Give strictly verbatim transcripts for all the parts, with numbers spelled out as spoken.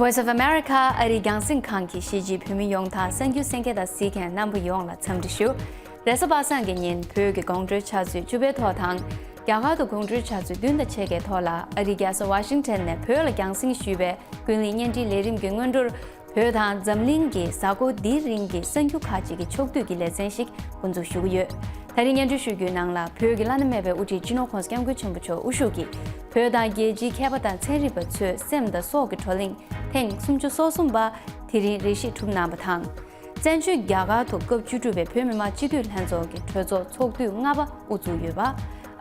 Voice of America ཨ་རིའི་རྒྱང་སྲིང་ཁང་གིས་གཞིས་བྱེས་བོད་མི་ཡོངས་དང་གསར་འགྱུར་གསན་མཁན་དང་གཟིགས་མཁན་རྣམ་པ་ཡོངས་ལ་འཚམས་འདྲི་ཞུ། རེས་གཟའ་པ་སངས་ཀྱི་ཉིན་བོད་ཀྱི་དགོང་དྲོའི་ཆུ་ཚོད་བཅུ་པའི་ཐོག་དང་། རྒྱ་གར་དུ་དགོང་དྲོའི་ཆུ་ཚོད་བདུན་དང་ཕྱེད་ཀའི་ཐོག་ལ་ཨ་རིའི་རྒྱལ་ས་ཝ་ཤིང་ཊོན་ནས་བོད་ལ་རྒྱང་སྲིང་ཞུས་པའི་ཀུན་གླེང་བརྙན་འཕྲིན་ལས་རིམ་གྱི་སྔོན་འགྲོར། བོད་དང་འཛམ་གླིང་གི་གཟའ་འཁོར་འདིའི་རིང་གི་གསར་འགྱུར་ཁག་ཅིག་གི་ཕྱོགས་བསྡུས་ཀྱི་ལེ་ཚན་ཞིག་འགོ་འཛུགས་ཞུ་གི་ཡོད། ད་རིང་སྙན་སྒྲོན་ཞུ་རྒྱུའི་ནང་ལ་བོད་ཀྱི་བླ་ན་མེད་པའི་དབུ་ཁྲིད་སྤྱི་ནོར་༸གོང་ས་༸སྐྱབས་མགོན་ཆེན་པོ་མཆོག་དབུ་བཞུགས་ཀྱིས་བོད་དང་རྒྱལ་སྤྱིའི་མཁས་པ་དང་ཚན་རིག་པ་ཚོས་སེམས་དང་སྲོག་གི་བགྲོ་གླེང་ཐེངས་སུམ་ཅུ་སོ་གསུམ་པ་དེ་རིང་རེ་ཞིག་གྲུབ་གནང་བ་དང་། བཙན་བྱོལ་རྒྱ་གར་དུ་སྐབས་བཅུ་དྲུག་པའི་བོད་མི་མང་སྤྱི་འཐུས་ལྷན་ཚོགས་ཀྱི་གྲོས་ཚོགས་ཚོགས་དུས་ལྔ་པ་དབུ་བཙུགས་ཡོད་པ།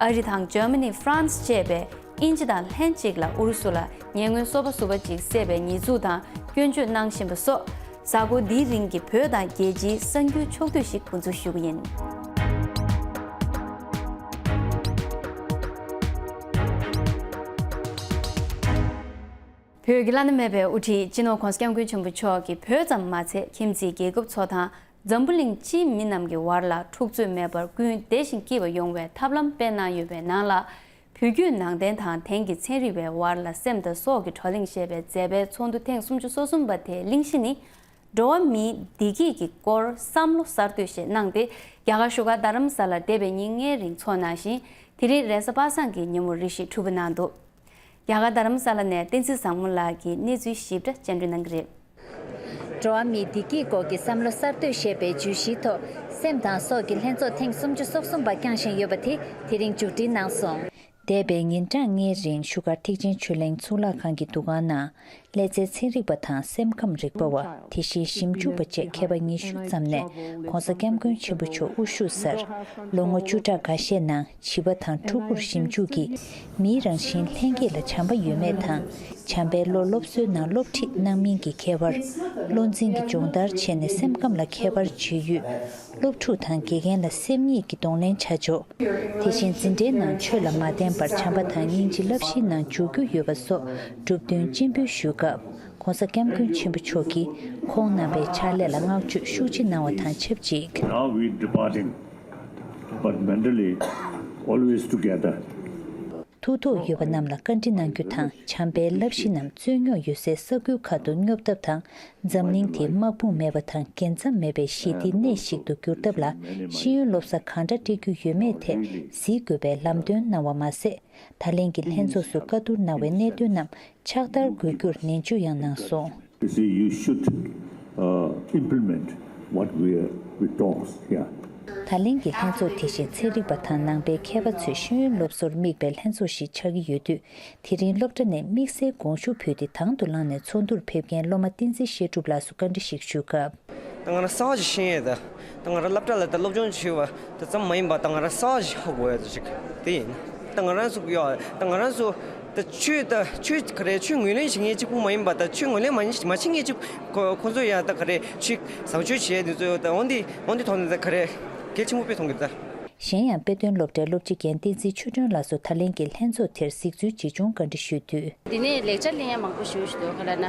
ཨ་རི་དང་འཇར་མ་ནི། ཧྥ་རན་སི་བཅས་པའི་དབྱིན་ཇི་དང་ལྷན་གཅིག་ལ་ཨུ་རུ་སུ་ལ་ཉེ་སྔོན་སོ་པ་ཟུར་པ་གཅིག་བསད་པའི་ཉེས་འཛུགས་དང་སྐྱོན་བརྗོད་གནང་བཞིན་པ་སོགས། གཟའ་འཁོར་འདིའི་རིང་གི་བོད་དང་རྒྱལ་སྤྱིའི་གསར་འགྱུར་ཕྱོགས་བསྡུས་ཤིག་འགོ་འཛུགས་ཞུ་གི་ཡིན། བོད་ཀྱི་བླ་ན་མེད་པའི་དབུ་ཁྲིད་སྤྱི་ནོར་༸གོང་ས་༸སྐྱབས་མགོན་ཆེན་པོ་མཆོག་གིས་བོད་ཙམ་མ་ཚད་ཁྱིམ་མཚེས་རྒྱལ་ཁབ་ཚོ་དང་འཛམ་བུ་གླིང་སྤྱིའི་མི་རྣམས་ཀྱི་བར་ལ་འཁྲུག་རྩོད་མེད་པར་ཀུན་བདེ་ཞིང་སྐྱིད་པ་ཡོང་བའི་ཐབས་ལམ་སྤེལ་གནང་ཡོད་པའི་ནང་ལ། བོད་བརྒྱུད་ནང་བསྟན་དང་དེང་གི་ཚན་རིག་པའི་བར་ལ་སེམས་དང་སྲོག་གི་བགྲོ་གླེང་ཞེས་པའི་མཛད་པའི་ཚོགས་འདུ་ཐེངས་སུམ་ཅུ་སོ་གསུམ་པ་དེའི་གླེང་གཞི་ནི། འགྲོ་བ་མིའི་བདེ་སྐྱིད་ཀྱི་སྐོར་བསམ་བློ་གསར་གཏོད་ཞེས་གནང་སྟེ། རྒྱ་གར་བཞུགས་སྒར་རྡ་རམ་ས་ལར་འདས་པའི་ཉིན་ལྔའི་རིང་འཚོགས་གནང་ཞིང་། དེ་རིང་རེས་གཟའ་པ་སངས་ཀྱི་ཉིན་མོར་རེ་ཞིག་གྲུབ་པ་གནང་འདུག་རྒྱ་གར་རྡ་རམ་ས་ལ་ནས་བསྟན་འཛིན་བཟང་མོ་ལགས་ཀྱིས་གནས་ཚུལ་ཞིབ་ཕྲ་སྤྱན་འགྲོལ་གནང་གི་རེད། འགྲོ་བ་མིའི་བདེ་སྐྱིད་སྐོར་གྱི་བསམ་བློ་གསར་གཏོད་ཞེས་པའི་བརྗོད་གཞིའི་ཐོག་སེམས་དང་སྲོག་གི་ལྷན་ཚོགས་ཐེངས་སུམ་ཅུ་སོ་གསུམ་པ་བསྐྱངས་བཞིན་ཡོད་པ་དེ་དེ་རིང་མཇུག་སྒྲིལ་གནང་སོང་། འདས་པའི་ཉིན་གྲངས་ལྔའི་རིང་བཞུགས་སྒར་ཐེག་ཆེན་ཆོས་གླིང་གཙུག་ལག་ཁང་གི་འདུ་ཁང་ནང་། ཀླད་རྩའི་ཚན་རིག་པ་དང་སེམས་ཁམས་རིག་པ་བ། དེ་བཞིན་ཞིབ་འཇུག་པ་བཅས་མཁས་པ་ཉི་ཤུ་ཙམ་ནས་༸གོང་ས་༸སྐྱབས་མགོན་ཆེན་པོ་མཆོག་དབུ་བཞུགས་སར། ལོ་ངོ་བཅུ་ཕྲག་འགའ་ཤས་ནང་བྱིས་པ་དང་ཕྲུ་གུར་ཞིབ་འཇུག་གིས། མིའི་རང་བཞིན་ལྷན་སྐྱེས་ལ་བྱམས་པ་ཡོད་མེད་དང་། བྱམས་པའི་བློ་སློབ་གསོའི་ནང་སློབ་ཁྲིད་གནང་མིན་གྱི་ཁྱད་པར། བློ་འཛིན་གྱི་སྦྱོང་བརྡར་བྱས་ནས་སེམས་ཁམས་ལ་ཁྱད་པར་འབྱེད་ཡུལ། སློབ་ཕྲུག་དང་དགེ་རྒན་ལ་སེམས་ཉིད་ཀྱི་གདོང་ལེན་བྱ་ཕྱོགས། དེ་བཞིན་འཛིན་གྲྭའི་ནང་ཆོས་ལ་མ་བརྟེན་པར་བྱམས་པ་དང་སྙིང་རྗེ་བསླབ་གཞིའི་ནང་འཇུག་རྒྱུ་ཡོད་པ་སོགས་གྲུབ་དོན་སྤྱན་འབུལ་ཞུས་སྐབས། ༸གོང་ས་༸སྐྱབས་མགོན་ཆེན་པོ་མཆོག་གིས་ཁོང་རྣམ་པའི་ཕྱག་ལས་ལ་བསྔགས་བརྗོད་ཤུགས་ཆེ་གནང་བ་དང་ཆབས་ཅིག Now we departing, but mentally always together. ཐུགས་ཐོག་ཡོད་པ་རྣམས་ལ་བཀའ་འདྲི་གནང་རྒྱུ་དང་། བྱམས་པའི་བསླབ་གཞི་རྣམས་རྩོད་རྙོག་ཡོད་སའི་ས་ཁུལ་ཁག་ཏུ་སྙོབ་ཐབས་དང་། འཛམ་གླིང་དེ་དམག་དཔུང་མེད་པ་དང་རྒྱལ་མཚམས་མེད་པའི་ཞི་བདེའི་གནས་ཤིག་ཏུ་འགྱུར་ཐབས་ལ་ཤེས་ཡོན་སློབ་གསོ་གང་འདྲ་སྤྲད་རྒྱུ་ཡོད་མེད་ཐད་གཟིགས་དགོས་པའི་ལམ་སྟོན་གནང་བ་མ་ཟད། ད་ལན་གྱི་ལྷན་ཚོགས་སུ་བཀའ་བསྡུར་གནང་བའི་གནད་དོན་རྣམས་ཕྱག་བསྟར་དགོས་རྒྱུར་ནན་བརྗོད་ཡང་གནང་སོང་། You see, you should, uh, implement what we, we talk here. ད་ལན་གྱི་ལྷན་ཚོགས་དེ་བཞིན་ཚན་རིག་པ་དང་ནང་པའི་མཁས་པ་ཚོས་ཤེས་ཡོན་སློབ་གསོར་དམིགས་པའི་ལྷན་ཚོགས་ཤིག་ཆགས་ཀྱི་ཡོད་དུས། དེ་རིང་སློབ་གྲྭ་ནས་དམིགས་བསལ་དགོངས་ཞུ་ཕུལ་ཏེ་དང་དུ་བླངས་ནས་ཚོགས་འདུར་ཕེབས་མཁན་སློབ་མ་བསྟན་འཛིན་བཤད་སྒྲུབ་ལགས་སུ་བཀའ་འདྲི་ཞིག་ཞུ་སྐབས། ད་ང་རང་གསར་བ་ཞིག་ཤེས་ཡས་ད། ད་ང་རང་སློབ་གྲྭ་ལ་ད་སློབ་སྦྱོང་བྱས་པ་ད་ཙམ་མ་ཡིན་པ་ད་ང་རང་གསར་བ་ཞིག་ཧ་གོ་ཡས་ད་ཅིག་དེ་ཡིན། ད་ང་རང་ཚོ་ཡོད་ད་ང་རང་ཚོ་ད་ཆོས་ད་ཆོས་ག་རེ་ཆོས་ངོས་ལེན་བྱེད་མཁན་གཅིག་པུ་མ་ཡིན་པ་ད་ཆོས་ངོས་ལེན་མ་མ་བྱེད་མཁན་གཅིག་ཁོ་ཁོ་ཚོ་ཡང་ད་ག་རེ་ཆོས་བཟང་སྤྱོད་བྱེད་ཡས་དེ་ཚོ་ཡོད་ད་འོན་ཏེ་འོན་ཏེ་ཐོག་ནས་ད་ག་རེ་གལ་ཆེན་པོ་དཔེ་མཐོང་གི་ད། གཞན་ཡང་དཔེ་སྟོན་སློབ་གྲྭའི་སློབ་སྤྱི་རྒན་བསྟན་འཛིན་ཆོས་སྒྲོན་ལགས་སུ་ད་ལན་གྱི་ལྷན་ཚོགས་དེར་གཟིགས་ཚུལ་ཇི་བྱུང་བཀའ་འདྲི་ཞུས་དུས། འདི་ནས་ལེགས་ཆ་ལེན་ཡ་མང་པོ་ཞེ་པོ་ཞིག་འདུག་ག་ལ་ན།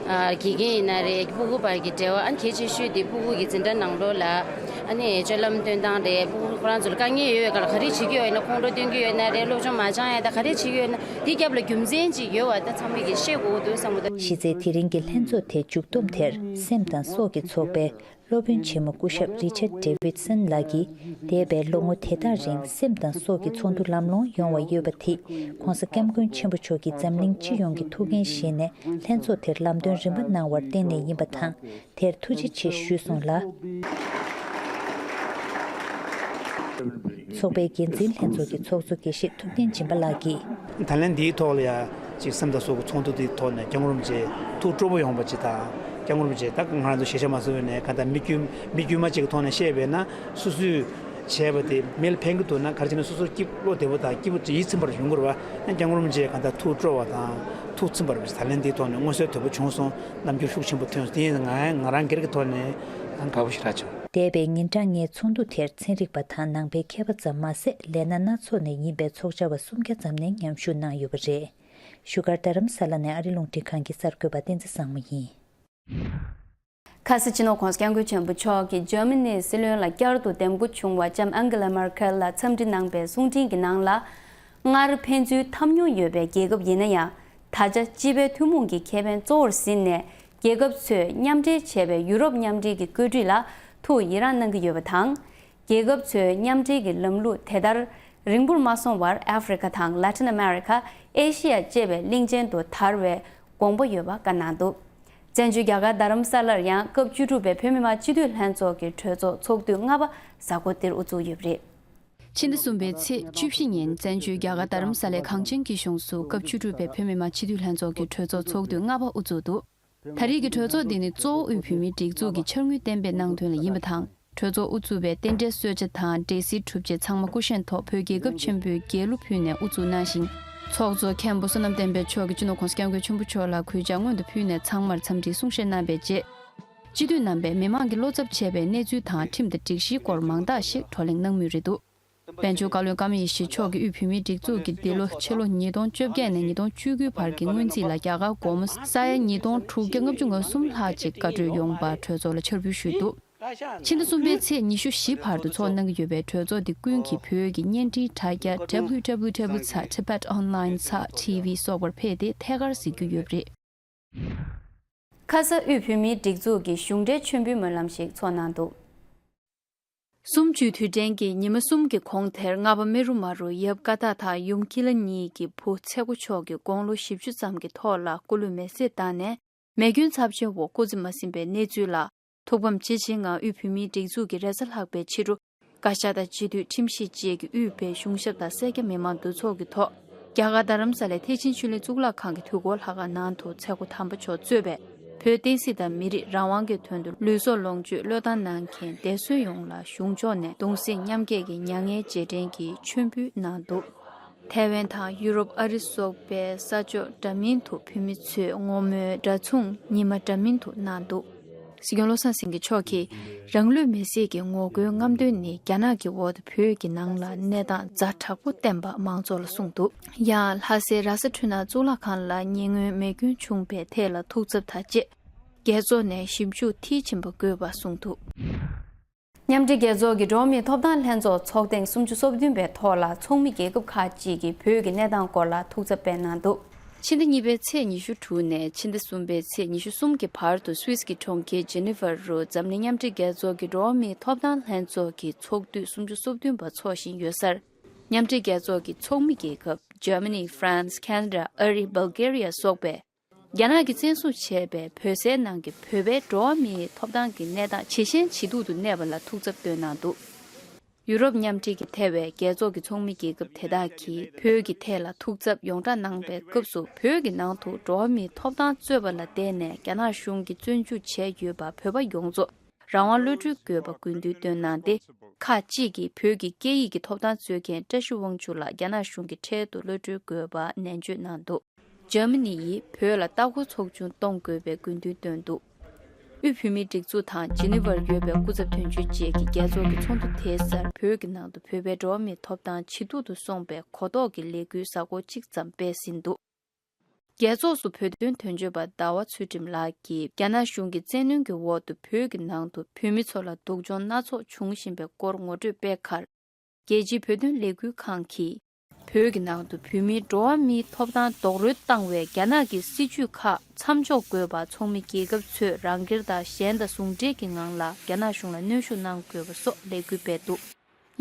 ཨ་དགེ་རྒན་ཡིན་ན་རེད་སྤུ་གུ་བར་གྱི་འབྲེལ་བ་ཨ་ནི་གལ་ཆེ་ཤོས་དེ་སྤུ་གུ་གི་འཛིན་གྲྭ་ནང་ལོགས་ལ་ཨ་ནི་སྤྱོད་ལམ་སྟོན་སྟངས་རེད་སྤུ་གུ་ཁོ་རང་ཚོ་ལ་དཀའ་ངལ་ཡོད་པའི་སྐབས་ལ་ག་རེ་བྱེད་ཀྱི་ཡོད་ཡིན་ན་ཁོང་ཁྲོ་སྟོན་གྱི་ཡོད་ན་རེད་སློབ་སྦྱོང་མ་སྦྱང་ཡ་ད་ག་རེ་བྱེད་ཀྱི་ཡོད་ན་དེའི་རྒྱབ་ལ་རྒྱུ་མཚན་ཅིག་ཡོད་པ་ད་ཚང་མས་ཀྱི་ཤེས་དགོས་ཀྱི་འདུག་བསམ་གྱི་འདུག་གཞི་རྩའི་དེ་རིང་གི་ལྷན་ཚོགས་དེ་མཇུག་བསྡོམས་དེར་སེམས་དང་སྲོག་གི་ཚོགས་པའི། སློབ་དཔོན་ཆེན་མོ་སྐུ་ཞབས་རི་ཆར་ཌེ་ཝིད་སན་ལགས་ཀྱིས། འདས་པའི་ལོ་ངོ་དེ་དག་རིང་སེམས་དང་སྲོག་གི་ཚོགས་འདུ་ལམ་ལྷོང་ཡོང་བ་ཡོད་པ་དེས། ༸གོང་ས་༸སྐྱབས་མགོན་ཆེན་པོ་མཆོག་གིས་འཛམ་གླིང་སྤྱི་ཡོངས་ཀྱི་ཐུགས་འགན་བཞེས་ནས་ལྷན་ཚོགས་དེར་ལམ་སྟོན་རིམ་པ་གནང་བར་བརྟེན་ནས་ཡིན་པ་དང་། དེར་ཐུགས་རྗེ་ཆེ་ཞུས་སོང་ལ། ཚོགས་པའི་འགན་འཛིན་ལྷན་ཚོགས་ཀྱི་ཚོགས་གཙོ་དགེ་བཤེས་ཐུབ་བསྟན་སྦྱིན་པ་ལགས་ཀྱིས། ད་ལན་འདིའི་ཐོག་ལ་ཡ་ཅིག་སེམས་དང་སྲོག་གི་ཚོགས་འདུ་འདིའི་ཐོག་ནས་སྐྱབས་མགོན་རིན་པོ་ཆེ་ཐུགས་སྤྲོ་པོ་ཡོང་བ་ཅིག་དང་སྐྱབས་མགོན་རིན་པོ་ཆེ་ད་ང་རང་ཚོ་ཞལ་བཞག་མ་སོང་བའི་ནས་གང་ལྟར་མི་དཀྱུས་མི་དཀྱུས་མ་ཅིག་གི་ཐོག་ནས་བཤད་པས་ན་སོ་སོས་བྱས་པ་དེ་མི་ལ་ཕན་གྱི་འདུག་ན་ག་རེ་བྱས་ན་སོ་སོ་སྐྱིད་བློ་བདེ་པོ་དང་སྐྱིད་པོ་ཡིད་ཚིམ་པར་ཡོང་དགོས་རེད་བ། སྐྱབས་མགོན་རིན་པོ་ཆེ་གང་ལྟར་ཐུགས་སྤྲོ་བ་དང་ཐུགས་ཚིམ་པར་ད་ལན་འདིའི་ཐོག་ནས་མངོན་གསལ་དོད་པོ་བྱུང་སོང་རྣམ་འགྱུར་ཤུགས་ཆེན་པོ་ཐོན་སོང་དེ་ཡིན་ང་ང་རང་སྒེར་གྱི་ཐོག་ནས་ཡང་དགའ་པོ་ཞེ་དྲག་བྱུང་། འདས་པའི་ཉིན་གྲངས་ལྔའི་ཚོགས་འདུ་དེར་ཚན་རིག་པ་དང་ནང་པའི་མཁས་པ་ཙམ་མ་ཟད་ལས་སྣ་སྣ་ཚོགས་ནས་ཡིན་པའི་ཚོགས་བཅར་བ་སུམ་བརྒྱ་ཙམ་ནས་མཉམ་ཞུགས་གནང་ཡོད་པ་རེད། བཞུགས་སྒར་རྡ་རམ་ས་ལ་ནས་ཨ་རི་རླུང་འཕྲིན་ཁང་གི་གསར་འགོད་པ་བསྟན་འཛིན་བཟང་མོ་ཡིན། ཁ་སང་སྤྱི་ནོར་༸གོང་ས་༸སྐྱབས་མགོན་ཆེན་པོ་མཆོག་གིས་འཇར་མ་ནིའི་སྲིད་བློན་ལ་བསྐྱར་དུ་འདེམས་བསྐོ་བྱུང་བ་ལྕམ་ཨན་གྷི་ལ་མར་ཁེལ་ལ་འཚམས་འདྲི་གནང་པའི་གསུང་འཕྲིན་གྱི་ནང་ལ། སྔར་ཕན་ཚུན་འཐབ་མྱོང་ཡོད་པའི་རྒྱལ་ཁབ་ཡིན་ན་ཡང་། ད་ཆ་སྤྱི་པའི་ཐུན་མོང་གི་ཁེ་ཕན་གཙོ་བོར་ཟིན་ནས། རྒྱལ་ཁབ་ཚོས་མཉམ་འབྲེལ་བྱས་པའི་ཡུ་རོབ་མཉམ་འབྲེལ་གྱི་བཀོད་སྒྲིག་ལ་ཐུགས་ཡི་རངས་གནང་གི་ཡོད་པ་དང་། རྒྱལ་ཁབ་ཚོའི་མཉམ་འབྲེལ་གྱི་ལམ་ལུགས་དེ་ལྟར་རིང་པོར་མ་སོང་བར། ཨ་ཧྥེ་རི་ཁ་དང་། ལ་ཏིན་ཨ་མེ་རི་ཁ། ཨེ་ཤི་ཡ་བཅས་པའི་གླིང་ཆེན་དུ་དར་བའི་དགོངས་པ་ཡོད་པ་བཀའ་གནང་འདུག། བཙན་བྱོལ་རྒྱ་གར་རྡ་རམ་ས་ལར་ཡང་སྐབས་བཅུ་དྲུག་པའི་བོད་མི་མང་སྤྱི་འཐུས་ལྷན་ཚོགས་ཀྱི་གྲོས་ཚོགས་ཚོགས་དུས་ལྔ་པ་གཟའ་འཁོར་འདིར་དབུ་འཛུགས་ཡོད་པ་རེད། ཕྱི་ཟླ་གསུམ་པའི་ཚེས་བཅུ་བཞི་ཉིན་བཙན་བྱོལ་རྒྱ་གར་རྡ་རམ་ས་ལའི་གངས་ཅན་སྐྱིད་གཤོངས་སུ་སྐབས་བཅུ་དྲུག་པའི་བོད་མི་མང་སྤྱི་འཐུས་ལྷན་ཚོགས་ཀྱི་གྲོས་ཚོགས་ཚོགས་དུས་ལྔ་པ་དབུ་བཙུགས་འདུག། ད་རེས་ཀྱི་གྲོས་ཚོགས་འདི་ནི་གཙོ་བོ་དབུས་བོད་མིའི་སྒྲིག་འཛུགས་ཀྱི་འཆར་དངུལ་གཏན་འབེབས་གནང་དོན་ལ་ཡིན་པ་དང་། གྲོས་ཚོགས་དབུ་བཙུགས་པའི་རྟེན་འབྲེལ་གསོལ་ཇ་དང་འབྲས་སིལ་གྲུབ་ཆས་ཚང་མ་སྐུ་བཞེངས་ཐོག་བོད་རྒྱལ་ཁབ་ཆེན་པོའི་རྒྱལ་གླུ་ཕུལ་ནས་དབུ་བཙུགས་གནང་ཞིང་། ཚོགས་གཙོ་མཁན་པོ་བསོད་ནམས་བསྟན་འཕེལ་མཆོག་གིས་སྤྱི་ནོར་༸གོང་ས་༸སྐྱབས་མགོན་ཆེན་པོ་མཆོག་ལ་གུས་ཕྱག་སྔོན་དུ་ཕུལ་ནས་ཚང་མར་འཚམས་འདྲིའི་གསུང་བཤད་གནང་བའི་རྗེས། སྤྱི་འཐུས་རྣམ་པས་མི་མང་གི་བློ་འཚབ་ཆེ་བའི་གནས་ཚུལ་དང་ཁྲིམས་དང་སྒྲིག་གཞིའི་སྐོར་མང་དག་ཞིག་བགྲོ་གླེང་གནང་མུས་རེད་འདུག། དཔལ་འབྱོར་བཀའ་བློན་ཀརྨ་ཡེ་ཤེས་མཆོག་གིས་དབུས་བོད་མིའི་སྒྲིག་འཛུགས་ཀྱིས་འདི་ལོ་ཕྱི་ལོ་ཉིས་སྟོང་བཅོ་བརྒྱད་ནས་ཉིས་སྟོང་བཅུ་དགུའི་བར་གྱི་སྔོན་རྩིས་ལ་རྒྱ་གར་སྒོར་མོ་ས་ཡ་ཉིས་སྟོང་དྲུག་བརྒྱ་ལྔ་བཅུ་ང་གསུམ་ལྷག་ཅིག་བཀའ་འཁྲོལ་ཡོང་བར་གྲོས་ཚོགས་ལ་ཕྱག་འབུལ་ཞུས་འདུག། ཕྱི་ཟླ་གསུམ་པའི་ཚེས་ཉི་ཤུ་བཞི་བར་དུ་ཚོགས་གནང་གི་ཡོད་པའི་གྲོས་ཚོགས་འདི་ཀུན་གྱིས་བོད་ཀྱི་བརྙན་འཕྲིན་དྲ་རྒྱ་www ཚེག tibet online ཚེག tv སོགས་པར་ཕེབས་ཏེ་ཐད་ཀར་གཟིགས་རྒྱུ་ཡོད་པ་རེད། ཁ་ས་དབུས་བོད་མིའི་སྒྲིག་འཛུགས་ཀྱི་གཞུང་འབྲེལ་མཆོད་འབུལ་སྨོན་ལམ་ཞིག་ཚོགས་གནང་འདུག། གསུམ་བཅུའི་དུས་དྲན་གྱི་ཉི་མ་གསུམ་གྱི་གོང་དེར་རྔ་པ་མེ་རུ་མ་རུ་ཡབ་ཀ་དག་དང་ཡུམ་ཀི་ལ་གཉིས་ཀྱི་བུ་ཚེ་མགོ་མཆོག་གིས་དགུང་ལོ་བཞི་བཅུ་ཙམ་གྱི་ཐོག་ལ་སྐུ་ལུས་མེ་བསྲེགས་བཏང་ནས་མེ་སྐྱོན་ཚབས་ཆེན་འོག་སྐུ་ཚེ་མ་ཟིན་པའི་གནས་ཚུལ་ལ། ཐུགས་ཕམ་ཇི་ཆེའི་ངང་དབུས་བོད་མིའི་སྒྲིག་འཛུགས་ཀྱིས་རེ་ས་ལྷག་པའི་ཕྱི་དྲོ། བཀའ་ཤག་དང་སྤྱི་འཐུས་ཁྲིམས་ཞིབ་བཅས་ཀྱི་དབུས་པའི་གཞུང་ཞབས་དང་སེར་སྐྱ་མི་མང་འདུ་ཚོགས་ཀྱི་ཐོག། རྒྱ་གར་རྡ་རམ་ས་ལའི་ཐེག་ཆེན་ཆོས་གླིང་གཙུག་ལག་ཁང་གི་དུས་འཁོར་ལྷ་ཁང་ནང་དུ་ཚེ་མགོ་དམ་པ་མཆོག་གཙོས་པའི་བོད་བསྟན་སྲིད་དང་མི་རིགས་རང་དབང་གི་དོན་དུ་ལུས་སྲོག་ལོངས་སྤྱོད་བློས་བཏང་གནང་མཁན་འདས་གསོན་ཡོངས་ལ་གཞུང་ཕྱོགས་ནས་གདུང་སེམས་མཉམ་སྐྱེད་ཀྱི་མྱ་ངན་རྗེས་དྲན་གྱི་མཆོད་འབུལ་གནང་འདུག། ཐའེ་ཝན་དང་ཡུ་རོབ། ཨ་རི་སོགས་པའི་ས་ཕྱོགས་འདྲ་མིན་དུ་བོད་མི་ཚོས་བསྔོ་སྨོན་འདྲ་མཚུངས་ཉི་མ་འདྲ་མིན་དུ་གནང་འདུག། སྲིད་སྐྱོང་བློ་བཟང་སེང་གེ་མཆོག་གིས། རང་ལུས་མེར་སྲེག་གི་ངོ་རྒོལ་རྔམ་སྟོན་ནི་རྒྱ་ནག་གི་འོག་ཏུ་བོད་ཀྱི་ནང་ལ་གནས་སྟངས་ཛ་དྲག་པོ་བསྟན་པ་མང་ཚོགས་ལ་གསུངས་འདུག། ཡང་ལྷ་སའི་ར་ས་འཕྲུལ་སྣང་གཙུག་ལག་ཁང་ལ་ཉེ་སྔོན་མེ་སྐྱོན་བྱུང་བའི་ཐད་ལ་ཐུགས་འཚབ་དང་བཅས། རྒྱལ་ཚོགས་ནས་ཞིབ་འཇུག་མཐིལ་ཕྱིན་པ་དགོས་པ་གསུངས་འདུག། མཉམ་འབྲེལ་རྒྱལ་ཚོགས་ཀྱི་འགྲོ་བ་མིའི་ཐོབ་ཐང་ལྷན་ཚོགས་ཚོགས་ཐེངས་སུམ་ཅུ་སོ་བདུན་པའི་ཐོག་ལ་ཚོགས་མི་རྒྱལ་ཁབ་ཁག་ཅིག་གིས་བོད་ཀྱི་གནས་སྟངས་སྐོར་ལ་ཐུགས་འཚབ་སྤེལ་གནང་འདུག། ཕྱི་ཟླ་གཉིས་པའི་ཚེས་ཉི་ཤུ་དྲུག་ནས་ཕྱི་ཟླ་གསུམ་པའི་ཚེས་ཉི་ཤུ་གསུམ་གྱི་བར་དུ་སུད་སི་གི་གྲོང་ཁྱེར་ཇི་ནི་ཝར་རུ་འཛམ་གླིང་མཉམ་འབྲེལ་རྒྱལ་ཚོགས་ཀྱི་འགྲོ་བ་མིའི་ཐོབ་ཐང་ལྷན་ཚོགས་ཀྱི་ཚོགས་དུས་སུམ་ཅུ་སོ་བདུན་པ་འཚོགས་བཞིན་ཡོད་སར། མཉམ་འབྲེལ་རྒྱལ་ཚོགས་ཀྱི་ཚོགས་མི་རྒྱལ་ཁབ་ཇར་མ་ནི། ཧྥ་རན་སི། ཁེ་ན་ཌ། ཨ་རི། བལ་ཀེ་རི་ཡ་སོགས་པས། རྒྱ་ནག་གིས་བཙན་བཟུང་བྱས་པའི་བོད་སའི་ནང་གི་བོད་པའི་འགྲོ་བ་མིའི་ཐོབ་ཐང་གི་གནས་སྟངས་ཇེ་ཞན་ཇེ་སྡུག་ཏུ་གནས་པ་ལ་ཐུགས་འཚབ་བཏོན་གནང་འདུག། ཡུ་རོབ་མཉམ་འབྲེལ་གྱི་ཐེ་བའི་རྒྱལ་ཚོགས་ཀྱི་ཚོགས་མི་རྒྱལ་ཁབ་དེ་དག་གིས་བོད་ཀྱི་ཐད་ལ་ཐུགས་འཚབ་ཡོངས་བསྒྲགས་གནང་པའི་སྐབས་སུ། བོད་ཀྱི་ནང་དུ་འགྲོ་བ་མིའི་ཐོབ་ཐང་རྩོད་པ་ལ་བརྟེན་ནས་རྒྱ་ནག་གཞུང་གིས་བཙོན་འཇུག་བྱས་ཡོད་པ་བོད་པ་ཡོངས་རྫོགས་རང་དབང་གློད་གྲོལ་དགོས་པ་དགོས་འདུན་བཏོན་གནང་སྟེ། ཁག་ཅིག་གིས་བོད་ཀྱི་སྐད་ཡིག་གི་ཐོབ་ཐང་རྩོད་མཁན་བཀྲ་ཤིས་དབང་ཕྱུག་ལགས་རྒྱ་ནག་གཞུང་གི་འཕྲལ་དུ་གློད་གྲོལ་དགོས་པ་ནན་བརྗོད་གནང་འདུག། འཇར་མ་ནི་ཡིས་བོད་ལ་ལྟ་སྐོར་ཚོགས་ཆུང་གཏོང་དགོས་པའི་དགོས་འདུན་བཏོན་འདུག། དབུས་བོད་མིའི་སྒྲིག་འཛུགས་དང་ཇི་ནི་ཝར་ཡོད་པའི་སྐུ་ཚབ་དོན་གཅོད་བཅས་ཀྱི་རྒྱལ་ཚོགས་ཀྱི་ཚོགས་འདུ་དེའི་སར་བོད་ཀྱི་ནང་དུ་བོད་པའི་འགྲོ་བ་མིའི་ཐོབ་ཐང་ཇེ་སྡུག་ཏུ་སོང་པའི་གོ་རྟོགས་ཀྱི་ལས་འགུལ་གཟའ་འཁོར་གཅིག་ཙམ་སྤེལ་ཟིན་འདུག། རྒྱལ་ཚོགས་སུ་བོད་དོན་དོན་གཅོད་པ་ཟླ་བ་ཚུལ་ཁྲིམས་ལགས་ཀྱིས་རྒྱ་ནག་གཞུང་གི་བཙན་གནོན་གྱི་འོག་ཏུ་བོད་ཀྱི་ནང་དུ་བོད་མི་ཚོ་ལ་སྡུག་སྦྱོང་སྣ་ཚོགས་འབྱུང་བཞིན་པའི་སྐོར་ངོ་སྤྲོད་སྤེལ་ཁར། རྒྱལ་སྤྱིའི་བོད་དོན་ལས་འགུལ་ཁང་གིས། བོད་ཀྱི་ནང་དུ་བོད་མིའི་འགྲོ་བ་མིའི་ཐོབ་ཐང་རྡོག་རོལ་བཏང་བའི་རྒྱ་ནག་གི་སྲིད་བྱུས་ཁག་མཚམས་འཇོག་དགོས་པ་ཚོགས་མི་རྒྱལ་ཁབ་ཚོས་རང་སྒེར་དང་གཞན་དང་ཟུང་འབྲེལ་གྱི་ངང་ལ་རྒྱ་ནག་གཞུང་ལ་གནོན་ཤུགས་གནང་དགོས་པ་སོགས་ལས་འགུལ་སྤེལ་འདུག།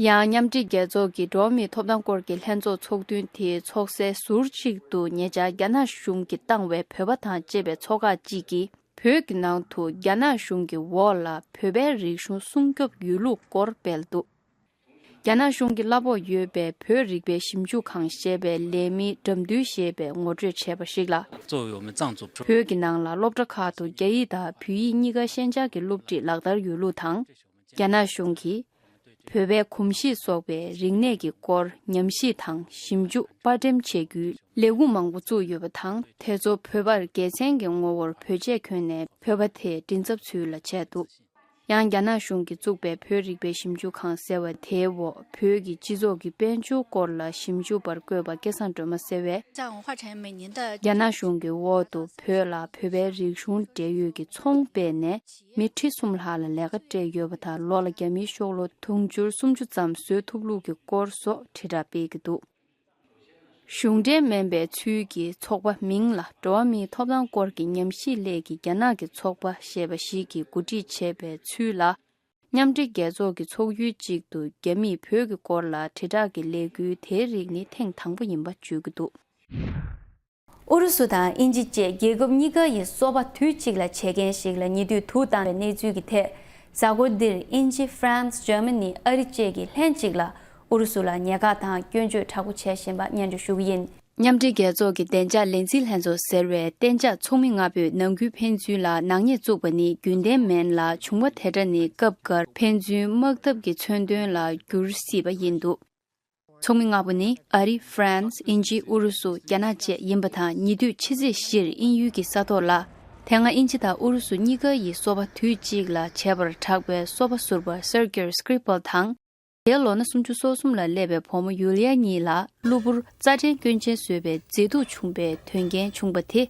ཡང་མཉམ་འབྲེལ་རྒྱལ་ཚོགས་ཀྱི་འགྲོ་བ་མིའི་ཐོབ་ཐང་སྐོར་གྱི་ལྷན་ཚོགས་ཚོགས་ཐུན་དེ་ཚོགས་སའི་ཟུར་གཅིག་ཏུ་ཉེ་ཆར་རྒྱ་ནག་གཞུང་གིས་བཏང་བའི་བོད་པ་དང་བཅས་པའི་ཚོགས་ཁག་ཅིག་གིས་བོད་ཀྱི་ནང་དུ་རྒྱ་ནག་གཞུང་གི་འོག་ལ་བོད་པའི་རིག་གཞུང་སྲུང་སྐྱོབ་ཡོད་ལུགས་སྐོར་སྤེལ་འདུག། རྒྱ་ནག་གཞུང་གི་གླ་ཕོགས་ཡོད་པའི་བོད་རིག་པའི་ཞིབ་འཇུག་ཁང་ཞེས་པའི་ལས་མི་དགྲ་འདུལ་ཞེས་པས་ངོ་སྤྲོད་བྱས་པར་གཞིགས་ལ། 作为我们藏族 བོད་ཀྱི་ནང་ལ་སློབ་གྲྭ་ཁག་ཏུ་རྒྱ་ཡིག་དང་བོད་ཡིག་གཉིས་ཀ་ཤན་སྦྱར་གྱི་སློབ་ཁྲིད་ལག་བསྟར་ཡོད་ལུགས་དང་། རྒྱ་ནག་གཞུང་གིས་བོད་པའི་གོམས་གཤིས་སོགས་པའི་རིག་གནས་ཀྱི་སྐོར་ཉམས་ཞིབ་དང་ཞིབ་འཇུག་པར་འགྲེམས་བྱེད་རྒྱུའི་ལས་ཁུངས་མང་པོ་བཙུགས་ཡོད་པ་དང་། དེ་ཚོ་བོད་པར་དགེ་མཚན་གྱི་ངོ་བོར་བོད་ཆས་གྱོན་ནས་བོད་པ་དེའི་མགྲིན་ཚབ་ཚུལ་ལ་བྱས་འདུག། ཡང་རྒྱ་ནག་གཞུང་གིས་བཙུགས་པའི་བོད་རིག་པའི་ཞིབ་འཇུག་ཁང་ཟེར་བ་དེའི་འོག་བོད་ཀྱི་སྤྱི་ཚོགས་ཀྱི་དཔལ་འབྱོར་སྐོར་ལ་ཞིབ་འཇུག་པར་བསྐོས་པ་སྐལ་བཟང་སྒྲོལ་མ་ཟེར་བས། རྒྱ་ནག་གཞུང་གི་འོག་ཏུ་བོད་ལ་བོད་པའི་རིག་གཞུང་འབྲེལ་ཡོད་ཀྱི་ཚོང་སྤེལ་ནས་མི་ཁྲི་གསུམ་ལྷག་ལ་ལས་ཀ་སྤྲད་ཡོད་པ་དང་། ལོ་ལ་རྒྱ་མིའི་ཤོག་ལོ་དུང་ཕྱུར་སུམ་ཅུ་ཙམ་བཟོ་ཐུབ་ལུགས་ཀྱི་སྐོར་སོགས་དྲིལ་བསྒྲགས་སྤེལ་གྱི་འདུག། གཞུང་འབྲེལ་མིན་པའི་ཚུལ་གྱི་ཚོགས་པ་མིང་ལ་འགྲོ་བ་མིའི་ཐོབ་ཐང་སྐོར་གྱི་ཉམས་ཞིབ་སླད་ཀྱི་རྒྱ་ནག་གི་ཚོགས་པ་ཞེས་པ་ཞིག་གིས་གོ་སྒྲིག་བྱས་པའི་ཚུལ་ལ། མཉམ་འབྲེལ་རྒྱལ་ཚོགས་ཀྱི་ཚོགས་ཡུལ་གཅིག་ཏུ་རྒྱ་མིས་བོད་ཀྱི་སྐོར་ལ་དྲིལ་བསྒྲགས་ཀྱི་ལས་འགུལ་དེའི་རིགས་ནི་ཐེངས་དང་པོ་ཡིན་པ་བརྗོད་ཀྱི་འདུག། ཨུ་རུ་སུ་དང་དབྱིན་ཇི་བཅས་རྒྱལ་ཁབ་གཉིས་ཀ་ཡི་སོ་པ་དུས་གཅིག་ལ་བྱེད་མཁན་ཞིག་ལ་ཉེ་དུས་དུག་བཏང་བའི་གནས་ཚུལ་གྱི་ཐད། གཟའ་འཁོར་འདིར་དབྱིན་ཇི། ཧྥ་རན་སི། འཇར་མ་ནི། ཨ་རི་བཅས་ཀྱིས་ལྷན་གཅིག་ལ་ཨུ་རུ་སུ་ལ་ཉེན་ཁ་དང་སྐྱོན་བརྗོད་དྲག་པོ་བྱས་བཞིན་པ་སྙན་སྒྲོན་ཞུ་གི་ཡིན། མཉམ་འབྲེལ་རྒྱལ་ཚོགས་ཀྱི་བདེ་འཇགས་ལས་འཛིན་ལྷན་ཚོགས་ཟེར་བས་གཏན་འཇགས་ཚོགས་མི་ལྔ་པོས་ནང་ཁུལ་ཕན་ཚུན་ལ་ནག་ཉེས་བཙུགས་པ་ནི་རྒྱུན་ལྡན་མིན་ལ། བྱུང་བ་དེ་འདྲ་ནི་སྐབས་འགར་ཕན་ཚུན་དམག་འཐབ་ཀྱི་མཚོན་དོན་ལ་འགྱུར་སྲིད་པ་ཡིན་འདུག། ཚོགས་མི་ལྔ་པོ་ནི་ཨ་རི། ཧྥ་རན་སི། དབྱིན་ཇི། ཨུ་རུ་སུ། རྒྱ་ནག་བཅས་ཡིན་པ་དང་། ཉེ་དུས་ཕྱི་ཚེས་བཞིར་དབྱིན་ཡུལ་གྱི་ས་ཐོག་ལ། དེ་སྔ་དབྱིན་ཇི་དང་ཨུ་རུ་སུ་གཉིས་ཀ་ཡི་སོ་པ་དུས་གཅིག་ལ་བྱས་པར་གྲགས་པའི་སོ་པ་ཟུར་པ་སེར་ཀེར་སྐྲི་པལ་དང་། དེའི་ལོ་ན་སུམ་ཅུ་སོ་གསུམ་ལ་སླེབས་པའི་བུ་མོ་ཡུ་ལི་ཡ་གཉིས་ལ་གློ་བུར་རྩ་ཕྲན་སྐྱོན་ཅན་བཟོས་པའི་མཛེས་སྡུག་བྱུང་བའི་དོན་རྐྱེན་བྱུང་བ་དེ།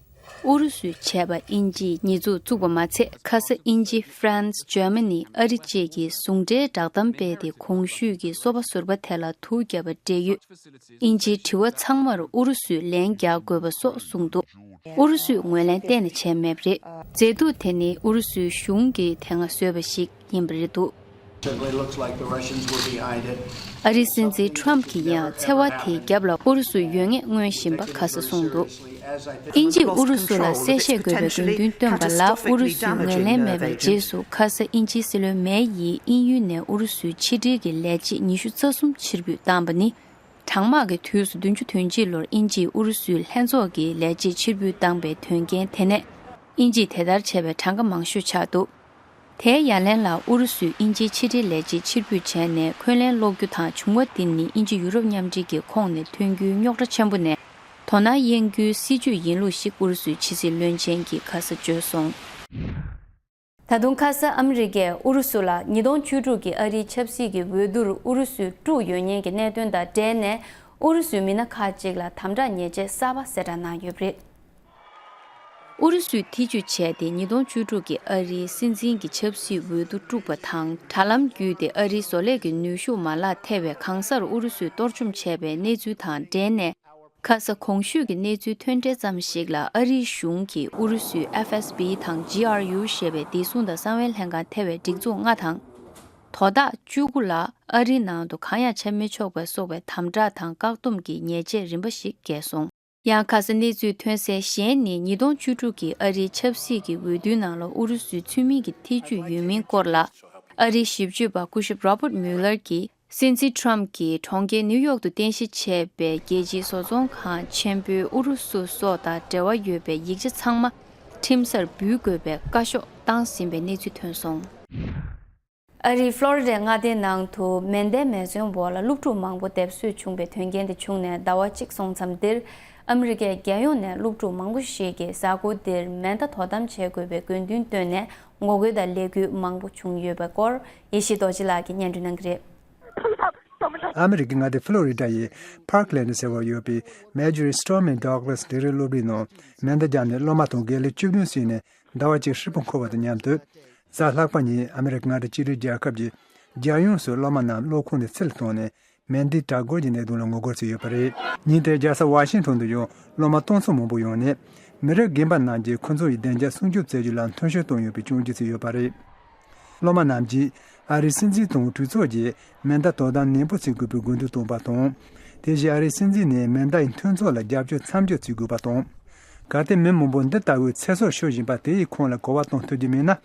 ཨུ་རུ་སུས་བྱས་པ་དབྱིན་ཇིས་ཉེས་འཛུགས་བཙུགས་པ་མ་ཚད། ཁ་ས་དབྱིན་ཇི། ཧྥ་རན་སི། འཇར་མ་ནི། ཨ་རི་བཅས་ཀྱིས་ཟུང་འབྲེལ་བསྒྲགས་གཏམ་སྤེལ་ཏེ། གོང་ཞུས་ཀྱི་སོ་པ་ཟུར་པ་དེ་ལ་དུག་བརྒྱབ་པ་འབྲེལ་ཡོད་དབྱིན་ཇིའི་དྲི་བ་ཚང་མར་ཨུ་རུ་སུས་ལན་རྒྱག་དགོས་པ་སོགས་གསུངས་འདུག། ཨུ་རུ་སུས་ངོས་ལེན་གཏན་ནས་བྱས་མེད་པ་རེད། མཛེས་སྡུག་དེ་ནི་ཨུ་རུ་སུའི་གཞུང་གིས་དེ་སྔ་བཟོས་པ་ཞིག་ཡིན་པ་རེད་འདུག། Certainly looks like the Russians were behind it. ཨ་རིའི་སྲིད་འཛིན་ཁྲོམ་གྱིས་ཡང་འཚེ་བ་དེའི་རྒྱབ་ལ་ཨུ་རུ་སུ་ཡོད་ངེས་མངོན་བཞིན་པ་ཁ་གསལ་གསུངས་འདུག། དབྱིན་ཇིས་ཨུ་རུ་སུ་ལ་གསལ་བཤད་དགོས་པའི་དགོས་འདུན་བཏོན་པ་ལ་ཨུ་རུ་སུས་ངོས་ལེན་མེད་པའི་རྗེས་སུ། ཁ་ས་དབྱིན་ཇིའི་སྲིད་བློན་མེ་ཡིས་དབྱིན་ཡུལ་ནས་ཨུ་རུ་སུའི་ཕྱི་འབྲེལ་གྱི་ལས་བྱེད་ཉི་ཤུ་རྩ་གསུམ་ཕྱིར་འབུད་བཏང་བ་ནི། གྲང་དམག་གི་དུས་སུ་བདུན་ཅུ་དོན་གཅིག་ལོར་དབྱིན་ཇིས་ཨུ་རུ་སུའི་ལྷན་ཚོགས་ཀྱི་ལས་བྱེད་ཕྱིར་འབུད་བཏང་པའི་དོན་རྐྱེན་དེ་ནས། དབྱིན་ཇིས་དེ་ལྟར་བྱས་པའི་གྲངས་ཀ་མང་ཤོས་ཆགས་འདུག། དེའི་ཡ་ལན་ལ་ཨུ་རུ་སུས་དབྱིན་ཇིའི་ཕྱི་འབྲེལ་ལས་བྱེད་ཕྱིར་འབུད་བྱས་ནས་འཁོན་ལན་སློག་རྒྱུ་དང་། བྱུང་བ་འདི་ནི་དབྱིན་ཇི་ཡུ་རོབ་མཉམ་འབྲེལ་གྱི་ཁོངས་ནས་ཐོན་རྒྱུའི་རྙོག་དྲ་ཆེན་པོ་ནས་དོ་སྣང་གཡེང་རྒྱུའི་སྲིད་ཇུས་ཡིན་ལུགས་ཤིག་ཨུ་རུ་སུའི་ཕྱི་སྲིད་བློན་ཆེན་གྱིས་ཁ་ས་བརྗོད་སོང་། ད་དུང་ཁ་ས་ཨ་མི་རི་ཀས་ཨུ་རུ་སུ་ལ་ཉིས་སྟོང་བཅུ་དྲུག་གི་ཨ་རིའི་ཆབ་སྲིད་ཀྱི་འོས་བསྡུར་ཨུ་རུ་སུས་དཀྲུགས་ཡོད་ཉེན་གྱི་གནད་དོན་དང་འབྲེལ་ནས། ཨུ་རུ་སུའི་མི་སྣ་ཁག་ཅིག་ལ་དམ་དྲག་ཉེས་ཆད་གསར་པ་གསལ་བསྒྲགས་གནང་ཡོད་པ་རེད། ཨུ་རུ་སུས་ཐེ་ཇུས་བྱས་ཏེ། ཉིས་སྟོང་བཅུ་དྲུག་གི་ཨ་རིའི་སྲིད་འཛིན་གྱི་ཆབ་སྲིད་འོས་བསྡུ་དཀྲུགས་པ་དང་། དྲ་ལམ་བརྒྱུད་དེ་ཨ་རིའི་བཟོ་ལས་ཀྱི་ནུས་ཤུགས་མ་ལག་ཐེ་བའི་གང་སར་ཨུ་རུ་སུས་གཏོར་བཅོམ་བྱས་པའི་གནས་ཚུལ་དང་འབྲེལ་ནས། ཁ་ས་གོང་ཞུས་ཀྱི་གནས་ཚུལ་ཐོན་འཕྲལ་ཙམ་ཞིག་ལ། ཨ་རིའི་གཞུང་གིས་ཨུ་རུ་སུའི་ཨེཕ་ཨེས་བི་དང་ཇི་ཨར་ཡུ་ཞེས་པའི་བདེ་སྲུང་དང་གསང་བའི་ལྷན་ཁང་ཐེ་བའི་སྒྲིག་འཛུགས་ལྔ་དང་། དོ་བདག་བཅུ་དགུ་ལ་ཨ་རིའི་ནང་དུ་གང་ཡང་བྱ་མི་ཆོག་པ་སོགས་པའི་དམ་དྲག་དང་བཀག་སྡོམ་གྱི་ཉེས་ཆད་རིམ་པ་ཞིག་འགེལ་སོང་། ཡང་ཁ་ས་གནས་ཚུལ་ཐོན་གསལ་གཞན་ནི། ཉིས་སྟོང་བཅུ་དྲུག་གི་ཨ་རིའི་ཆབ་སྲིད་ཀྱི་འོས་བསྡུའི་ནང་ལ་ཨུ་རུ་སུའི་ཚུལ་མིན་གྱི་ཐེ་ཇུས་ཡོད་མིན་སྐོར་ལ། ཨ་རིའི་ཞིབ་དཔྱོད་པ་སྐུ་ཞབས་Robert Mueller གྱིས། སྲིད་འཛིན་ཁྲོམ་གྱིས་གྲོང་ཁྱེར་ནིའུ་ཡོག་ཏུ་རྟེན་གཞི་བྱས་པའི་རྒྱལ་སྤྱིའི་བཟོ་ཚོང་ཁང་ཆེན་པོས་ཨུ་རུ་སུ་སོགས་དང་འབྲེལ་བ་ཡོད་པའི་ཡིག་ཆ་ཚང་མ་ཁྲིམས་སར་འབུལ་དགོས་པའི་བཀའ་ཤོག་བཏང་ཟིན་པའི་གནས་ཚུལ་ཐོན་སོང་། ཨ་རིའི་ཧྥ་ལོ་རི་ཌའི་མངའ་སྡེའི་ནང་དུ་མེ་མདའི་མེ་ཟོན་འོག་ལ་སློབ་ཕྲུག་མང་པོ་སྡེབ་གསོད་བྱུང་བའི་དོན་རྐྱེན་དེ་བྱུང་ནས་ཟླ་བ་གཅིག་སོང་མཚམས་འདིར། ཨ་མི་རི་ཀའི་རྒྱལ་ཡོངས་ནས་སློབ་ཕྲུག་མང་པོ་ཞིག་གིས་གཟའ་འཁོར་འདིར་མེ་མདའ་དོ་དམ་བྱེད་དགོས་པའི་དགོས་འདུན་བཏོན་ནས་ངོ་རྒོལ་དང་ལས་འགུལ་མང་པོ་བྱུང་ཡོད་པའི་སྐོར་ཡེ་ཤེས་རྡོ་རྗེ་ལགས་ཀྱིས་སྙན་སྒྲོན་གནང་གི་རེད། ཨ་མི་རི་ཀའི་མངའ་སྡེ་ཧྥ་ལོ་རི་ཌ་ཡི་Parkland་ཟེར་བར་ཡོད་པའི་Marjory Stoneman Douglas་ལས་རིགས་སློབ་གྲྭའི་ནང་མེ་མདའ་བརྒྱབ་ནས་སློབ་མ་དང་དགེ་ལས་བཅུ་བདུན་བསད་ནས་ཟླ་བ་གཅིག་ཧྲིལ་པོ་འཁོར་བ་དང་མཉམ་དུ། གཟའ་ལྷག་པ་ཉིན་ཨ་མི་རི་ཀ་མངའ་སྡེ་གཅིག་སྒྲིལ་རྒྱལ་ཁབ་ཀྱི་རྒྱལ་ཡོངས་སུ་སློབ་མ་རྣམས་སློབ་ཁང་ནས་ཚུར་བཏང་ནས། མེ་མདའི་དྲག་རྒོལ་གྱི་གནད་དོན་ལ་ངོ་རྒོལ་བྱས་ཡོད་པ་རེད། ཉིན་དེར་རྒྱལ་ས་ཝ་ཤིང་ཊོན་དུ་ཡང་སློབ་མ་སྟོང་ཚོ་མང་པོ་ཡོང་ནས། མི་རབས་རྒན་པ་རྣམས་ཀྱིས་ཁོ་ཚོ་ཡི་བདེ་འཇགས་སྲུང་སྐྱོབ་བྱེད་རྒྱུ་ལ་མཐུན་ཤོག་བཏོན་ཡོད་པའི་སྐྱོན་བརྗོད་བྱས་ཡོད་པ་རེད། སློབ་མ་རྣམས་ཀྱིས་ཨ་རིའི་སྲིད་འཛིན་དང་གྲོས་ཚོགས་ཀྱིས་མེ་མདའ་དོ་དམ་ནན་པོ་བྱེད་དགོས་པའི་དགོས་འདུན་བཏོན་པ་དང་། དེ་བཞིན་ཨ་རིའི་སྲིད་འཛིན་ནས་མེ་མདའ་ཡི་མཐུན་ཚོགས་ལ་རྒྱབ་སྐྱོར་མཚམས་འཇོག་བྱེད་དགོས་པ་དང་། གལ་ཏེ་མི་མང་པོ་འདི་ལྟ་བུའི་ཚེ་སྲོག་ཤོར་བཞིན་པ་དེ་ཡི་ཁོངས་ལ་གོ་བ་གཏོང་ཐུབ་ཀྱི་མེད་ན།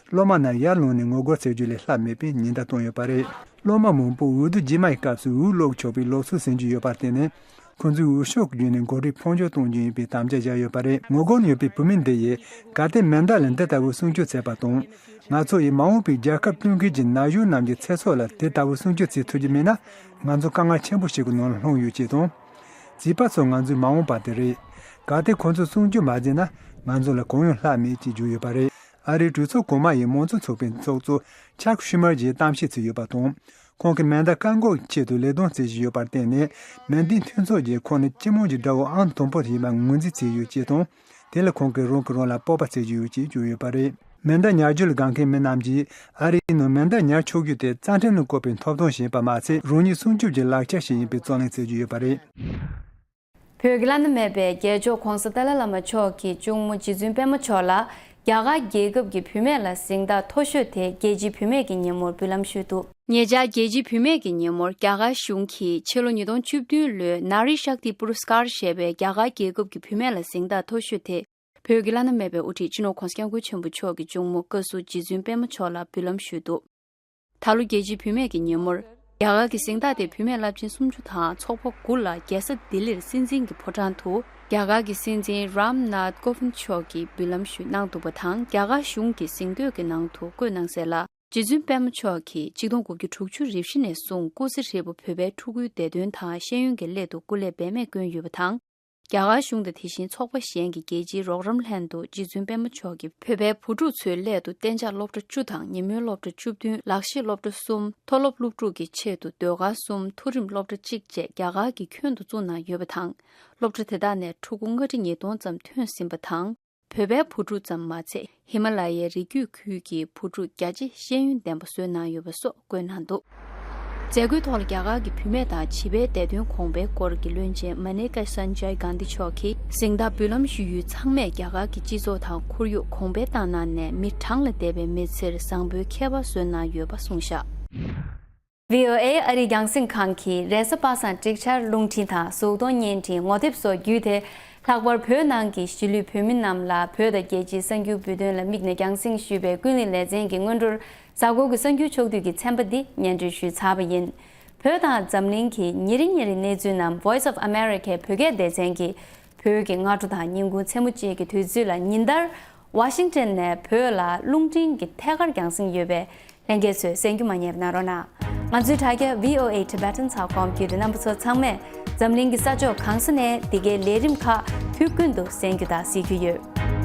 སློབ་མ་རྣམས་ཡར་ལངས་ནས་ངོ་རྒོལ་བྱེད་རྒྱུ་ལས་ལྷག་མེད་པའི་ཉེན་བརྡ་བཏང་ཡོད་པ་རེད། སློབ་མ་མང་པོས་འོས་བསྡུ་རྗེས་མ་ཡི་སྐབས་སུ་འོས་སློག་ཆོག་པའི་ལུགས་སྲོལ་ཟིན་གྱི་ཡོད་པར་བརྟེན་ནས། ཁོ་ཚོས་འོས་ཤོག་བརྒྱུད་ནས་འགོ་ཁྲིད་ཕོ་འགྱུར་གཏོང་རྒྱུ་ཡིན་པའི་དམ་བཅའ་བཞག་ཡོད་པ་རེད། ངོ་རྒོལ་ཡོད་པའི་བུད་མེད་འདི་ཡིས་གལ་ཏེ་མེ་མདའ་ལ་འདི་ལྟ་བུའི་སྲུང་སྐྱོབ་བྱས་པ་དང་། ང་ཚོ་ཡིས་མ་འོངས་པའི་རྒྱལ་ཁབ་བསྐྲུན་མཁན་གྱི་ན་གཞོན་རྣམས་ཀྱི་ཚེ་སྲོག་ལ་དེ་ལྟ་བུའི་སྲུང་སྐྱོབ་བྱེད་ཐུབ་ཀྱི་མེད་ན། ང་ཚོ་དཀའ་ངལ་ཆེན་པོ་ཞིག་གི་ནང་ལ་ལྷུང་ཡོད་ཅེས་དང་། བྱིས་པ་ཚོ་ང་ཚོའི་མ་འོངས་པ་དེ་རེད། གལ་ཏེ་ཁོ་ཚོས་སྲུང་སྐྱོབ་མ་བྱས་ན། ང་ཚོ་ལ་གང་ཡང་ལྷག་མེད་ཅེས་བརྗོད་ཡོད་པ་རེད། ཨ་རིའི་གྲོས་ཚོགས་གོང་མ་ཡི་མང་གཙོ་ཚོགས་པའི་ཚོགས་གཙོ་ཆག་ཤུ་མར་གྱིས་གཏམ་བཤད་བྱས་ཡོད་པ་དང་། ཁོང་གིས་མེ་མདའ་བཀག་འགོག་ཆེད་དུ་ལས་དོན་བྱེད་བཞིན་ཡོད་པར་བརྟེན་ནས། མེ་མདའི་མཐུན་ཚོགས་ཀྱིས་ཁོང་ནི་སྤྱི་དམངས་ཀྱི་དགྲ་བོ་ཨང་དང་པོ་ཡིན་པ་ངོས་འཛིན་བྱས་ཡོད་ཅེས་དང་། དེ་ལ་ཁོང་གིས་རང་གིས་རང་ལ་སྤོབས་པ་བྱེད་ཀྱི་ཡོད་ཅེས་བརྗོད་ཡོད་པ་རེད། མེ་མདའ་ཉར་རྒྱུ་ལ་དགའ་མཁན་མི་རྣམས་ཀྱིས་ཨ་རིའི་ནང་མེ་མདའ་ཉར་ཆོག་རྒྱུ་དེ་རྩ་ཁྲིམས་ནང་བཀོད་པའི་ཐོབ་ཐང་ཞིག་ཡིན་པ་མ་ཚད། རང་ཉིད་སྲུང་སྐྱོབ་ཀྱི་ལག་ཆ་ཞིག་ཡིན་པའི་རྩོད་ལེན་བྱེད་ཀྱི་ཡོད་པ་རེད། བོད་ཀྱི་བླ་ན་མེད་པའི་རྒྱལ་མཆོག་༧གོང་ས་ཏཱ་ལའི་བླ་མ་མཆོག་གི་གཅུང་མོ་རྗེ་བཙུན་པད་མ་མཆོག་ལ་རྒྱ་གར་རྒྱལ་ཁབ་ཀྱི་བུད་མེད་ལ་གཟེངས་རྟགས་མཐོ་ཤོས་དེ་རྒྱལ་སྤྱིའི་བུད་མེད་ཀྱི་ཉིན་མོར་འབུལ་ལམ་ཞུས་འདུག་ཉེ་ཆར་རྒྱལ་སྤྱིའི་བུད་མེད་ཀྱི་ཉིན་མོར་རྒྱ་གར་གཞུང་གིས་ཕྱི་ལོ་ཉིས་སྟོང་བཅུ་བདུན་ལོའི་Nari Shakti Puraskar་ཞེས་པའི་རྒྱ་གར་རྒྱལ་ཁབ་ཀྱི་བུད་མེད་ལ་གཟེངས་རྟགས་མཐོ་ཤོས་དེ་བོད་ཀྱི་བླ་ན་མེད་པའི་དབུ་ཁྲིད་སྤྱི་ནོར་༧གོང་ས་༧སྐྱབས་མགོན་ཆེན་པོ་མཆོག་གི་གཅུང་མོ་བཀའ་ཟུར་རྗེ་བཙུན་པད་མ་མཆོག་ལ་འབུལ་ལམ་ཞུས་འདུག་ད་ལོ་རྒྱལ་སྤྱིའི་བུད་མེད་ཀྱི་ཉིན་མོར་རྒྱ་གར་གྱི་གཟེངས་རྟགས་དེ་བུད་མེད་རླབས་ཆེན་སུམ་ཅུ་དང་ཚོགས་པ་དགུ་ལ་རྒྱལ་ས་ལྡི་ལིར་སྲིད་འཛིན་གྱི་ཕོ་བྲང་དུ་རྒྱ་གར་གྱི་སྲིད་འཛིན་རམ་ནཱཐ་ཀོ་ཝིན་མཆོག་གིས་འབུལ་ལམ་ཞུས་གནང་འདུག་པ་དང་། རྒྱ་གར་གཞུང་གི་གཟེངས་བསྟོད་ཀྱི་ནང་དུ་བཀོད་གནང་གསལ་ལ། རྗེ་བཙུན་པད་མ་མཆོག་གིས་ཆིག་སྟོང་དགུ་བརྒྱ་དྲུག་ཅུ་རེ་བཞི་ནས་བཟུང་སྐུ་ཚེ་ཧྲིལ་པོ་བོད་པའི་ཕྲུ་གུའི་བདེ་དོན་དང་ཤེས་ཡོན་གྱི་སླད་དུ་སྐུ་ལས་འབད་མེད་བསྐོན་ཡོད་པ་དང་། རྒྱ་གར་གཞུང་དང་དེ་བཞིན་ཚོགས་པ་གཞན་གྱིས་རྒྱལ་སྤྱིའི་རོགས་རམ་ལྷན་དུ་རྗེ་བཙུན་པད་མ་མཆོག་གིས་བོད་པའི་བུ་ཕྲུག་ཚོའི་སླད་དུ་གཏན་འཇགས་སློབ་གྲྭ་བཅུ་དང་ཉིན་མོའི་སློབ་གྲྭ་བཅུ་བདུན། ལག་ཤེས་སློབ་གྲྭ་གསུམ། མཐོ་སློབ་སློབ་ཕྲུག་གི་ཆེད་དུ་ཟློས་གར་གསུམ། མཐོ་རིམ་སློབ་གྲྭ་གཅིག་བཅས་རྒྱ་གར་གྱི་ཁྱོན་དུ་བཙུགས་གནང་ཡོད་པ་དང་། སློབ་གྲྭ་དེ་དག་ནས་ཕྲུ་གུ་ལྔ་ཁྲི་ཉིས་སྟོང་ཙམ་ཐོན་ཟིན་པ་དང་། བོད་པའི་བུ་ཕྲུག་ཙམ་མ་ཚད་ཧི་མ་ལ་ཡའི་རི་རྒྱུད་ཁུལ་གྱི་བུ་ཕྲུག་རྒྱ་ཆེ་ཤེས་ཡོན་ལྡན་པ་བཟོས་གནང་ཡོད་པ་སོགས་བཀོད་གནང་འདུག་མཛད་སྒོའི་ཐོག་ལ་རྒྱ་གར་གྱི་བུད་མེད་དང་བྱིས་པའི་བདེ་དོན་གོང་འཕེལ་སྐོར་གྱི་བློན་ཆེན་མ་ནེ་ཀ་སན་ཇའི་གྷན་དྷི་མཆོག་གིས་གཟེངས་རྟགས་འབུལ་ལམ་ཞུ་ཡུལ་ཚང་མས་རྒྱ་གར་གྱི་སྤྱི་ཚོགས་དང་ཁོར་ཡུག་གོང་འཕེལ་བཏང་གནང་ནས་མི་གྲངས་ལས་འདས་པའི་མི་ཚེར་བཟང་པོའི་ཁྱད་པར་བཟོས་གནང་ཡོད་པ་གསུངས་བཞག་ཝི་ཨོ་ཨེ་ཨ་རིའི་རྒྱང་སྲིང་ཁང་གིས་རེས་གཟའ་པ་སངས་ཀྲིག་ཆར་རླུང་འཕྲིན་དང་གཟུགས་མཐོང་བརྙན་འཕྲིན་ངོ་དེབ་སོགས་བརྒྱུད་དེ། ལྷག་པར་བོད་ནང་གི་གཞིས་ལུས་བོད་མི་རྣམས་ལ་བོད་དང་རྒྱལ་སྤྱིའི་གསར་འགྱུར་འབུལ་དོན་ལ་དམིགས་ནས་རྒྱང་སྲིང་ཞུས་པའི་ཀུན་གླེང་ལེ་ཚན་གྱི་སྔོན་འགྲོར། གཟའ་འཁོར་གྱི་གསར་འགྱུར་ཕྱོགས་བསྡུས་ཀྱི་ཚན་པ་འདི་སྙན་སྒྲོན་ཞུས་ཚར་བ་ཡིན། བོད་དང་འཛམ་གླིང་གི་ཉིན་རེ་ཉིན་རེའི་གནས་ཚུལ་རྣམས་Voice of America བོད་སྐད་སྡེ་ཚན་གྱིས་བོད་ཀྱི་སྔ་དྲོ་དང་ཉིན་གུང་མཚན་མོ་བཅས་ཀྱི་དུས་ཚོད་ལ་ཉིན་ལྟར་ཝ་ཤིང་ཏོན་ནས་བོད་ལ་རླུང་འཕྲིན་གྱི་ཐད་ཀར་རྒྱང་སྲིང་ཡོད་པས། ལྷན་རྒྱས་ཚོས་གསན་རྒྱུ་མ་བསྙེལ་བ་གནང་རོགས་གནང་། ང་ཚོའི་དྲ་རྒྱ་V O A Tibetan ཚགས་ཁོམ་བརྒྱུད་དེ་རྣམ་པ་ཚོ་ཚང་མས་འཛམ་གླིང་གི་ས་ཕྱོགས་གང་ས་ནས་འདི་གའི་ལས་རིམ་ཁག་དུས་ཀུན་ཏུ་གསན་རྒྱུ་དང་གཟིགས་རྒྱུ་ཡོད།